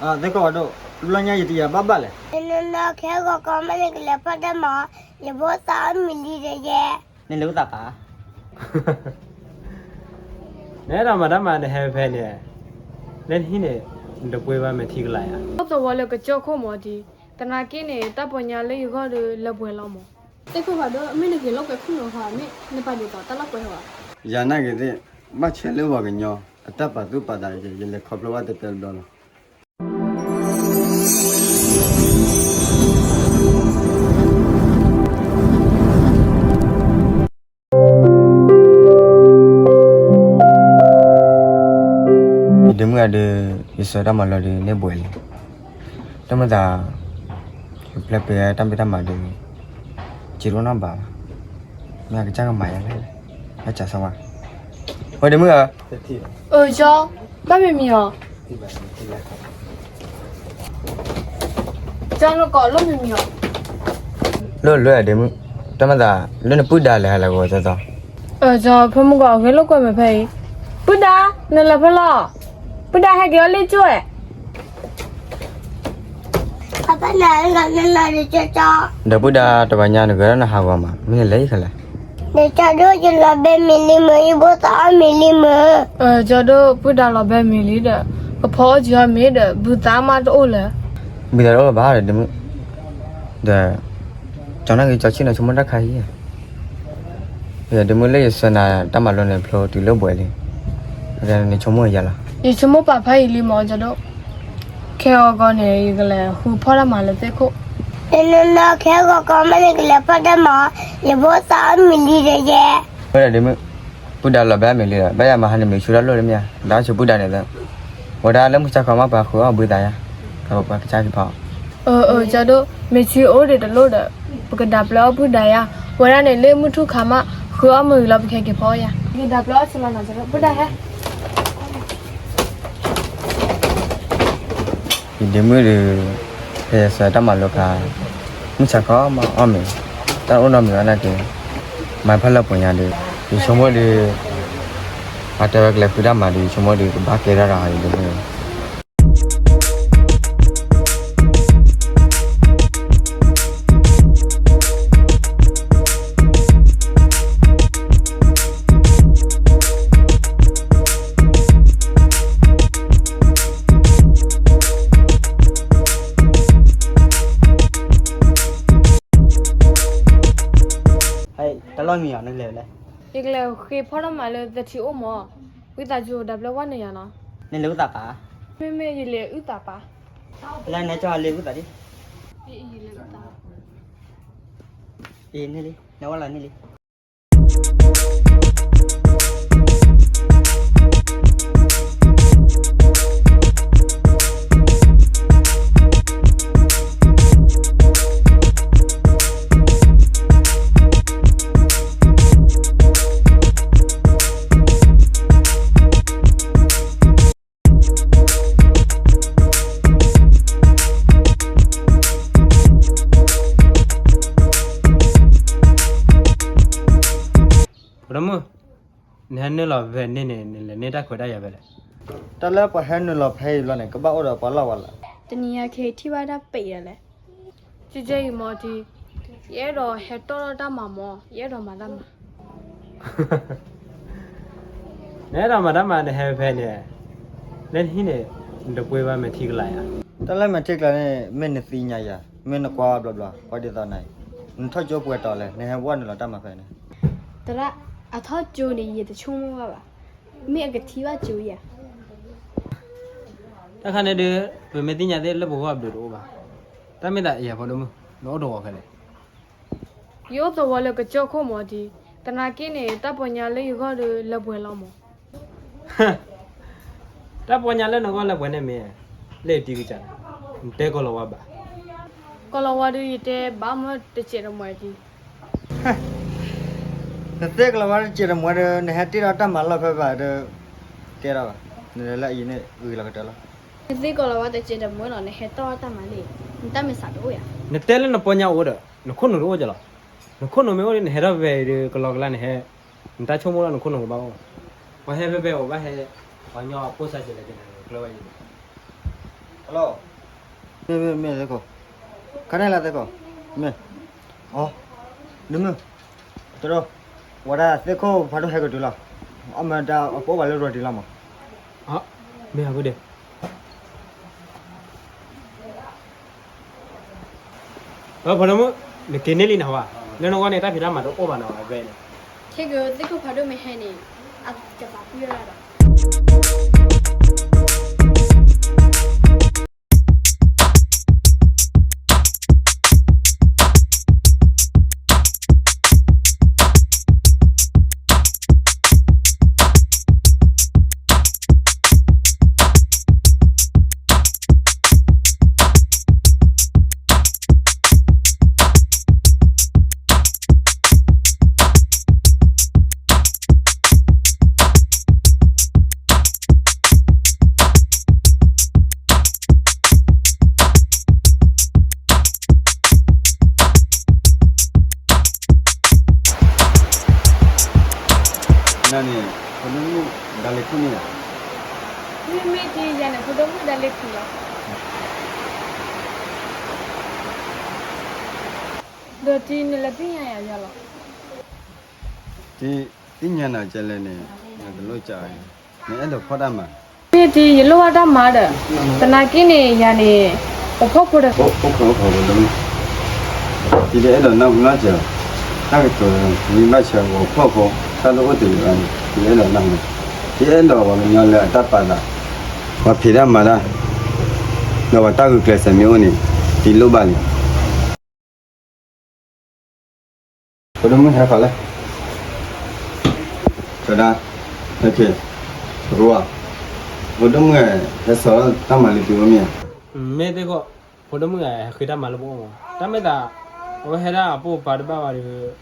သ့ၣ်ခိၣ်ဖးဒိၣ်, ဘျီညါယတယာ်ဘၣ်ဘၣ်လဲၣ်. နနီၢ်ခဲဂီၤကီးမ့ၢ်နကလဲၤဖီၣ်တၢ်မၤ, ယဖိသၣ်အီၣ်မ့ၤလံဒီးယဲ. နလဲၤဝံသးပှၢ်. နအဲၣ်ဒိးမၤတၢ်မၤနဟဲဖဲန့ၣ်, လၢနဟံၣ်န့ၣ်, နတပှ့ၤဘၣ်မဲာ်ထံကလၤယၤ. အိၣ်သဝီလၢကစၢၢ်ခိၣ်မီၤတံၢ်, သနာ်က့န့ၣ် တၢ်ပီညါလၢယဂီၢ်ဒီးလၢပှဲၤလီၤမီၤ. သ့ၣ်ခိၣ်ဖးဒိၣ်, မ့ၢ်နဂ့ၤလိာ်ကွဲခိၣ်နူာ်ဟီ, မ့ၢ်နပာ်ဒ်သိးတၢ်လီၢ်ကွဲဟီဧါ. ယၤနာ်ဂ့ၤသ့ၣ်, ဘၣ်ဆဲးလၢပှၤကညီအတၢ်ပာ်သူၣ်ပာ်သး, ယလဲၤခီဖျိဘၣ်တဲတဲတဘျီလီၤ. ယဒ့မုၣ်ဧၢဒီး, ယစၢၤတၢ်မၤလိဒီးန့ၢ်ဘှဲးလံ. တမ့ၢ်သး, ယပျဲပှဲၤတၢ်မ့ၢ်တၢ်မၤဒီး, စံးတအိၣ်နီတဘျီဘၣ်, မ့ၢ်အကစၢ်ကမၤယၤလဲၣ်, ဘၣ်စးဆီမး, ဝဲဒ့မုၣ်ဧၢ. အၢ ကၠီ, ဘၣ်မ့ၢ်မံၤအီၤ. ကၠီ နကိးလိၣ်မ့ၢ်မံၤအီၤ. လိၣ်လၢဒ့မုၣ်, တမ့ၢ်သး, လၢနပုၢ်ဒါလဲၤဟးလၢဂီၤသီသီ. အၢ ကၠီ ဖဲမုၢ်ဂီၤအဂ့ၢ်လိာ်ကွဲမဲာ်ဖဲအံၤ, ပုၢ်ဒါ, နလဲၤဖဲလဲၣ်. ပုၢ်ဒါဟဲက့ၤအီၣ်လံၣ်ကၠိၣ်. ဒီးပုၢ်ဒါတဝီညါနဂဲၤထီၣ်နဟးဂီၤမး, မ့ၢ်နလဲၤအံၤခဲလဲၣ်. ဒီးကၠီဒိၣ်ယလီၤဘဲမ့ၤလံမုၢ်, ယဖိသၣ်အီၣ်မ့ၤလံမုၢ်. အၢ ကၠီဒိၣ် ပုၢ်ဒါလီၤဘဲမ့ၤလံဒီး, ကဖီအီၣ်က့ၤအီၣ်မ့ၤဒီး, ဘုသးမးတအိၣ်လၢၤ. ဘုသးတအိၣ်လၢၤဘၣ်ဒီးဒ့မုၣ်, ဒီး, ကၠီနာ်ဂ့ၤ ကၠီဆ့ၣ်နီၤဆိကမိၣ်တၢ်ခါအံၤ. ဒ့မုၣ်လၢယစၢၤနၤတၢ်မၤလိန့ၣ် ဖျိတုၤလၢဘှဲးလံ. နဆိကမိၣ်ယၤလီၤ. ယဆိကမိၣ်ပာ်ဖးယံာ်လံမီၤ ကၠီဒိၣ်. ခဲဂီၤကီးန့ၣ် ယကလဲၤဃုဖီၣ်တၢ်မၤလၢသ့ၣ်ခိၣ်. နနီၢ်ခဲဂီၤကီးမ့ၢ်နကလဲၤဖီၣ်တၢ်မၤ, ယဖိသၣ်အီၣ်မ့ၤလံဒီးယဲ. ဝဲဒၣ်ဒ့မုၣ်, ပုၢ်ဒါလီၤဘဲအီၣ်မ့ၤလံဒီး ဘၣ်ယၤမၤဟါန့ၣ်မ့ၢ်ဆူတၢ်လိၣ်လၢမ့ၢ်ဧါ, ဒီးဆူပုၢ်ဒါန့ၣ်သၢ, ဝဲဒၣ်လၢမုၢ်ဆါခီမးပှၤဃုအီၣ်ဘုသးယါ, ပကစၢ်က့ၤဖီၣ်. အၢ အၢ ကၠီဒိၣ်, မ့ၢ်ဆူအိၣ်ဒံးတလိၣ်ဒီး, ပကဒၣ်ပျဲအီၣ်ပုၢ်ဒါယါ, ဝဲဒၣ်န့ၣ်လၢမုၢ်ထူၣ်ခါမး, ဃုအီၣ်မ့ၤလီၤ ပကဟဲက့ၤဖီၣ်ယါ, ပကဒၣ်ပျဲအီၣ်ဆူလီၤနီၤ ကၠီဒိၣ်, ပုၢ်ဒါဟဲ. ယဒ့မုၣ်ဒီး, ဖဲယစၢၤတၢ်မၤလိခါ, မုၢ်ဆါခီမးအီၣ်မ့ၤ, တၢ်အိၣ်နီတမံၤဘၣ်နာ်က့, မၤဖဲလၢပှဲၤညါဒီး, ယဆိကမိၣ်ဒီး, အတဲဝဲကလဲၤဃုတၢ်မၤဒီး ယဆိကမိၣ်ဒီးကဘၣ်ကဲထီၣ်ဒီးယဒ့မုၣ် တၢ်လီၢ်မံၤအီၤ နလဲၤလဲၣ်. ယကလဲၤဃ့ဖီၣ်ထီၣ်မၤလၢသထံအိၣ်မီၤ, ဝံသးစူၤဒၣ်ပျဲဝဲနၤယၤနီၤ. နလဲၤဝံသးပှၢ်. မ့မ့ၢ်ယလဲၤဝံသးပှၢ်. လၢနကၠီလဲၤဝံသးဒ်. အံၤန့ၣ်လံ, နဝဲလီၤန့ၣ်လံ. ပဒီမုၣ်, နဟဲနုာ်လီၤဖဲန့ၣ်န့ၣ် နလဲၤန့ၢ်တၢ်ခွဲးတၢ်ယာ်ဖဲလဲၣ်. တၢ်လၢပှၤဟဲနုာ်လီၤဖဲအံၤဘျီန့ၣ် ကဘၣ်အိၣ်ဒီးပှၤလီၢ်ဝဲလီၤ. တနံၤအံၤခဲအံၤထံၣ်ဘၣ်တၢ်ပ့ၤဒ်လဲၣ်. ကဲကဲအံၤမီၤတံၢ်, ယအဲၣ်ဒိးဟဲတီၢ်ထီၣ်တၢ်မၤမီၤ, ယအဲၣ်ဒိးမၤတၢ်မၤ. နအဲၣ်ဒိးမၤတၢ်မၤနဟဲဖဲန့ၣ်, လၢနဟံၣ်န့ၣ်, နတပှ့ၤဘၣ်မဲာ်ထံကလၤယၤ. တၢ်လၢမဲာ်ထံကလၤန့ၣ် မ့ၢ်နသ့ၣ်ညါယၤ, မ့ၢ်နကွၢ်ဘျီဘျီ, ပှၤဒ်သိးနၤအံၤ, နထီၣ်ကၠိပှဲၤတီၤလဲၣ်, နဟဲဝဲနုာ်လီၤတၢ်မၤဖဲန့ၣ်. သရၣ်, အထီၣ်ကၠိန့ၣ် ယတဆိကမိၣ်ဘၣ်ဘၣ်, မ့ၢ်အကထံၣ်ဘၣ်ကၠိယၤ. တၢ်ခါန့ၣ်ဒီး, ပမ့ၢ်သ့ၣ်ညါသ့ၣ်လၢပဂီၢ်အဘျုးတအိၣ်ဘၣ်. တၢ်မ့ၢ်သးအံၤယၤဖိဒိၣ်မုၣ်, နအိၣ်တဝီဖဲလဲၣ်. ယအိၣ်သဝီလၢကစၢၢ်ခိၣ်မီၤတံၢ်, သနာ်က့န့ၣ် တၢ်ပီညါလၢယဂီၢ်ဒီးလၢပှဲၤလီၤမီၤ. တၢ်ပီညါလၢနဂီၢ်လၢပှဲၤန့ၣ်မ့ၢ်, လၢယတံၤကစၢ်, နတဲကီၤလၤဝါဘၣ်. ကီၤလၤဝါဒီးယတဲဘၣ်မ့ၢ်တစဲးတမှဲးတံၢ်. နတဲကီၤလၤဝါတစဲးတမှဲးဒီး နဟဲတ့ထီၣ်တၢ်မၤလီၢ်ဖဲဘၣ်ဒီး, ကဲထီၣ်ဘၣ်, နလၢအံၤန့ၣ်ဂ့ၤလီၤကတၢၢ်လီၤ. နတဲကီၤလၤဝါတစဲးတမှဲးလီၤ, နဟဲတီၢ်တၢ်မၤလံ, နတၢ်မ့ၢ်စးတအိၣ်ယၤ. နတဲလၢနပီညါအိၣ်ဒီး, နခိၣ်နူာ်တအိၣ်ကလီၤ. နခိၣ်နူာ်မ့ၢ်အိၣ်ဒီး နဟဲထီၣ်ဖဲအံၤဒီး ကလီကလါနဟဲ, နတၢ်ဆိကမိၣ်လၢနခိၣ်နူာ်ကဘၣ်အိၣ်. ပှၤဟဲဖဲဖဲအိၣ်ဘၣ်ဟဲ, ပှၤညီဖိစၢ်စဲးလဲၤက့ၤနၤကျၢၤဝဲအံၤန့ၣ်. Hello, မ့ၢ် မ့ၢ် မ့ၢ်သ့ၣ်ခိၣ်, ခါန့ၣ်လၢသ့ၣ်ခိၣ်, မ့ၢ်, အိ, ဒုမုၣ်, တရူ, ဝဲဒၣ်သ့ၣ်ခိၣ်ဖးဒိၣ်ဟဲကတုၤလီၤ, အမတၤအပအိၣ်ဘၣ်လၢ ready လီၤမး, မ့ၢ်အဃိဒီး ဒီးဖိဒိၣ်မုၣ်, နက့ၤန့ၢ်လံနၤဝဲ, လၢနဂီၢ်န့ၣ် တၢ်ဖံးတၢ်မၤတအိၣ်ဘၣ်နၤဝဲန့ၣ်, ခဲကသ့ၣ်ခိၣ်ဖးဒိၣ်မ့ၢ်ဟဲန့ၣ်, အကသးပှံၢ်ဝဲဒၣ်ဒီး နန့ၣ် ဖိဒိၣ်မုၣ်ဒါလ့ၤခုၣ်န့ၣ်ဧါ, မ့မ့ၢ်တံၤယၤန့ၣ် ဖိဒိၣ်မုၣ်ဒါလ့ၤခုၣ်လီၤ, ဒီးတံၤနလဲၤသ့ၣ်ညါယၤယၤလီၤ, တံၤ သ့ၣ်ညါနၤကဲလဲၣ်န့ၣ်, နတလိၣ်ကး, နအဲၣ်ဒိးဖီၣ်တၢ်မၤ, မ့ၢ်တံၤယလိၣ်ဘၣ်တၢ်မၤဒီး, သနာ်က့န့ၣ် ယၤန့ၣ်, ပဖီၣ်ဖိဒီး, တံၤတအဲၣ်ဒိးနၢ်ဟူနီတစဲး, တၢ်ကတိၤမ့ၢ်ဘၣ်ဆၢဂီၤဖီၣ်ဖိ, တၢ်တအိၣ်တယၢၤဘၣ်န့ၣ် တံၤအဲၣ်ဒိးနၢ်ဟူ, တံၤအဲၣ်ဒိးပှၤကညီလၢအတၢ်ပာ်သး, ပှၤဖံးတၢ်မၤတၢ်, ဒီးပှၤတၢ်ဂုာ်ကျဲးစၢးမ့ၢ်အိၣ်န့ၣ်, တံၤလိၣ်ဘၣ်လံ ဖိဒိၣ်မုၣ်ဟဲခီလဲၣ်, ကဒၣ်, ဟဲက့ၤ, ရူဧါ, ဖိဒိၣ်မုၣ် ဟဲစိာ်တၢ်မၤလၢတံၤအိၣ်မ့ၢ်ဧါ, မ့ၢ်သ့ၣ်ခိၣ်, ဖိဒိၣ်မုၣ်ဂၤဟဲဃ့တၢ်မၤလၢပအိၣ်မး, တၢ်မ့ၢ်သး, အဝဲဟဲဒၣ်အပိၢ်ပၢ်တဘၣ်ဘၣ်ဒီး,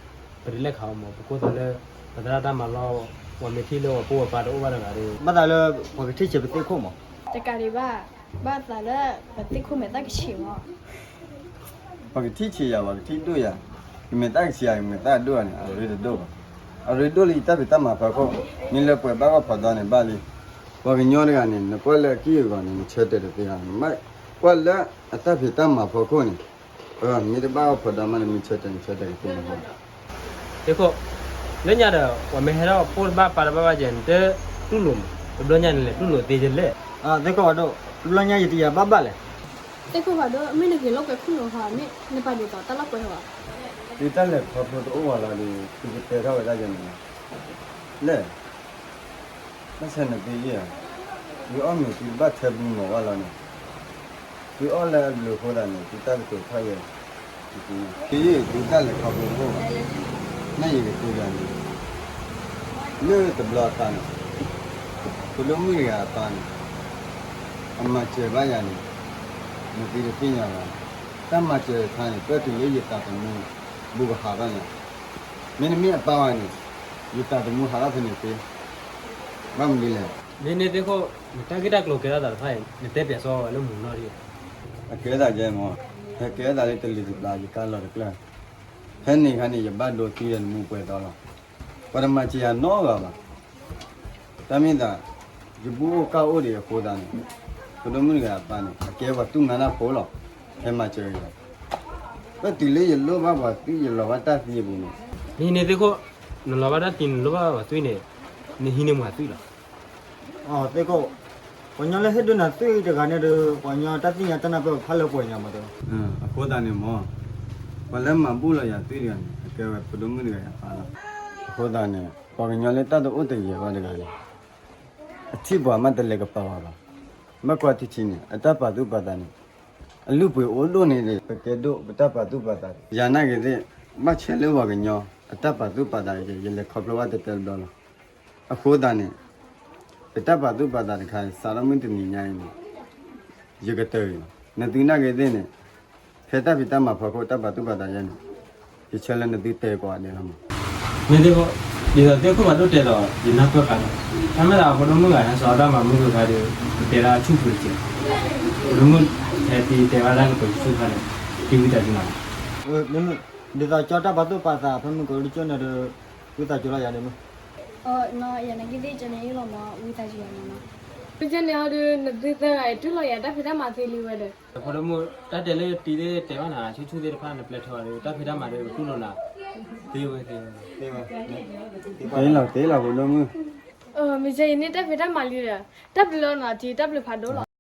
ပတလဲၤခးအီၤမး ပကိၢ်သးလၢ, ပသရၣ်တၢ်မၤလီၤ, ပှၤမ့ၢ်ထံၣ်လၢပပိၢ်ပၢ်တအိၣ်ဘၣ်တဂၤဒီး, ဘၣ်သးလၢ, ပှၤကထံၣ်ဆံးပသ့ၣ်ခိၣ်မး တကးဒံးဘၣ်, ဘၣ်သးလၢပသ့ၣ်ခိၣ်မဲာ်သၣ်ကဆံးမး, ပှၤကထံၣ်ဆံးယၤ ပှၤကထံၣ်ဒိၣ်ယၤ, ယမဲာ်သၣ်ကဆံးယၤ ယမဲာ်သၣ်ဒိၣ်ယၤန့ၣ် အရ့တဒိၣ်ဘၣ်, အရ့ဒိၣ်လၢယတၢ်ဖံးတၢ်မၤဖီခိၣ်, မ့ၢ်လၢပှဲၤဘၣ်ဂီၢ်ဖီဒီန့ၣ်ဘၣ်လံ, ပှၤကညီတဂၤန့ၣ် နကွၢ်လၢအကံၢ်အဂီၤန့ၣ် နဆၢတဲာ်တသ့ဧါ, ကွၢ်လၢအတၢ်ဖံးတၢ်မၤဖီခိၣ်န့ၣ်, မ့ၢ်တဘၣ်ဂီၢ်ဖီဒီမးန့ၣ် မ့ၢ်ဆၢတဲာ်န့ၣ် ဆၢတဲာ်ကသ့န့ၣ်မး သ့ၣ်ခိၣ်, လၢညါဒီး ပှၤမ့ၢ်ဟဲထီၣ်ပိၢ်တဘၣ်ပၢ်တဘၣ်ဘၣ်ကဲန့ၣ် တတူၢ်လိာ်မး, တဘျီညါန့ၣ်လဲၤတူၢ်လိာ်သ့ယလဲၣ်, သ့ၣ်ခိၣ်ဖးဒိၣ်, တဘျီညါယတယာ်ဘၣ်ဘၣ်လဲၣ်, သ့ၣ်ခိၣ်ဖးဒိၣ် မ့ၢ်နဂ့ၤလိာ်ကွဲခိၣ်လိာ်ဟီ မ့ၢ်နပာ်ဒိၣ်သးတၢ်လီၢ်ကွဲဟီ, သုတၢ်လဲၤခီဖျိတအိၣ်ဘၣ်လီၤဒီး သုကတဲထီၣ်ဝဲဒၣ်ယဲန့ၣ်လီၤ, လဲၣ် ဘၣ်ဆၣ်နသုအံၤဧါ, ဝံၤအီၣ်မ့ၤသုတဘၣ်ထဲဘုမီၤဘၣ်လီၤန့ၣ်, သုအီၣ်လၢအဘျုးအဃိသတးန့ၣ် သုတၢ်ကတိၤထီၣ်ယဲ, သုအံၤသုတၢ်လဲၤခီဖျိတအိၣ်ဘၣ်, မ့ၢ်ယကတိၤယၤန့ၣ်, လၢတဘျီအခါန့ၣ်, ဖိဒိၣ်မုၣ်တဂၤအပၢ်န့ၣ်, အမၤစၢၤဘၣ်ယၤန့ၣ်, နသုတသ့ၣ်ညါဘၣ်, တၢ်မၤစၢၤတခါန့ၣ် ပၢၢ်တုၤလၢယသးသမူ, ဘူးကဟးဘၣ်ညါ, မ့တမ့ၢ်အပၢ်ဝဲန့ၣ်, ယသးသမူဟးထီၣ်ဖဲန့ၣ်သ့, ဘၣ်မနုၤလဲၣ် မ့ၢ်န့ၣ်သ့ၣ်ခိၣ်, နတၢ်ဂ့ၢ်တၢ်ကျိၤကဲထီၣ်သးတဖၣ်အံၤ နတဲပၠးစီဝဲလၢမူၤနီၣ်ဒံး, အကဲသးယဲမး, ဟဲကဲသးလၢတလံၤတပျၢ်ယကါလီၤတကျၢၢ်, ဖဲန့ၣ်အခါန့ၣ် ယဘၣ်ဒိသံဒီးနမူပှဲၤသီလီၤ, ပှၤတမၤစၢၤယၤနီတဂၤဘၣ်, တၢ်မ့ၢ်သး, ယဘူၣ်အိၣ်ကၢ်အိၣ်ဒံးအဃိသတးန့ၣ်, ဖိဒိၣ်မုၣ်တဂၤအပၢ်န့ၣ် အကဲပှၤတူၢ်ငါတၢ်ဖိလီၤ, ဟဲမၤစၢၤယၤ, ပၢၢ်တုၤလၢယလိၣ်ဘၣ်ပှၤသွံၣ်ယလီၤဘၣ်တၢ်သံအပူၤန့ၣ်, မ့ၢ်န့ၣ်သ့ၣ်ခိၣ်, နလီၤဘၣ်တၢ်သံနလိၣ်ဘၣ်ပှၤသွံၣ်န့ၣ်, နဟံးန့ၢ်မၤသွံၣ်လီၤ သ့ၣ်ခိၣ်, ပှၤကညီလၢဟ့ၣ်ဒုးနၤသွံၣ်တဂၤန့ၣ်ဒီး ပှၤကညီတၢ်သ့ၣ်ညါတၢ်နၢ်ပၢၢ်ဖးလၢပှဲၤညါမးတ, အဃိသတးန့ၣ်မး, ပှၤလၢမၤဘူၣ်လီၤယၤသွံၣ်တဂၤန့ၣ် အကဲဝဲဖိဒိၣ်မုၣ်တဂၤအပၢ်လီၤ, အဃိသတးန့ၣ် ပှၤကညီလၢတၢ်တအိၣ်တယၢၤဘၣ်တဂၤန့ၣ်, အထံၣ်ပှၤမးတလဲၤကပာ်ဝဲဘၣ်, ဘၣ်ကွၢ်ထံထံန့ၣ် အတၢ်ပာ်သူၣ်ပာ်သးန့ၣ်, အလုၢ်အပှ့ၤအိၣ်ဒိၣ်န့ၣ်ဒီး ပကဲဒိၣ်ပတၢ်ပာ်သူၣ်ပာ်သး, ယၤနာ်က့ၤသ့ၣ်, ဘၣ်ဆၢလၢပှၤကညီ အတၢ်ပာ်သူၣ်ပာ်သးက့ၤ ယလဲၤခီဖျိဘၣ်တဲတဲတဘျီလီၤ, အဃိသတးန့ၣ် ပတၢ်ပာ်သူၣ်ပာ်သးတခါအံၤ စးထီၣ်မုၢ်တနံၤညါအံၤန့ၣ်, ယကတၢၢ်အံၤလီၤ, နသုနာ်က့ၤသ့ၣ်န့ၣ်, ဖဲတၢ်ဖံးတၢ်မၤဖီခိၣ်တၢ်ပာ်သူၣ်ပာ်သးယဲန့ၣ်, ယဆၢလၢနသုတဲကိးဂၤဒဲးလီၤမး, မ့ၢ်သ့ၣ်ခိၣ်, ဒ်သိးသ့ၣ်ခိၣ်ဖးဒိၣ်တဲဒီး ယနၢ်ပၢၢ်ဃာ်လီၤ, တၢ်မ့ၢ်သးဖိဒိၣ်မုၣ်ဂၤဟဲစိာ်တၢ်မၤမုၢ်ဂၤခါဒီး ပတဲဒၣ်ဆူၣ်ပူၤတက့ၢ်, ဖိဒိၣ်မုၣ်ဟဲတံၤတဲဘၣ်တၢ်ကတိၤဆူၣ်ခါန့ၣ်, တံၤဝံသးစူၤနၤ, ဒ်သိးကၠီတၢ်ပာ်သူၣ်ပာ်သးဖဲမုၢ်ကီၤတကၠိန့ၣ်ဒီး, ဝံသးစူၤလီၤယၤန့ၣ်မး, ယၤနာ်က့ၤသ့ၣ်ကန့ၣ်လီၤမး ဝံသးစူၤယၤန့ၣ်မး, ကဲန့ၣ်အီၤဒီး နသုသၢဂၤအံၤ တူၢ်လိာ်ယၤတၢ်ဖံးတၢ်မၤသ့လံဝဲဒီး, ဖိဒိၣ်မုၣ် တၢ်တဲလၢတံၤသ့ၣ်တဲဘၣ်နၤ ဆူၣ်ဆူၣ်သ့ၣ်တဖၣ် နပျဲထီၣ်ဒီး တၢ်ဖံးတၢ်မၤဒီး တူၢ်လိာ်နၤ, သ့ဝဲ, သ့လီၤ သ့လီၤ ဖိဒိၣ်မုၣ်, မ့ၢ်ယဲအံၤန့ၣ် တၢ်ဖံးတၢ်မၤလံဒီး, တၢ်ဘျုးလီၤနၤ တံၤ တၢ်ဘျုးဖးဒိၣ်လီၤ.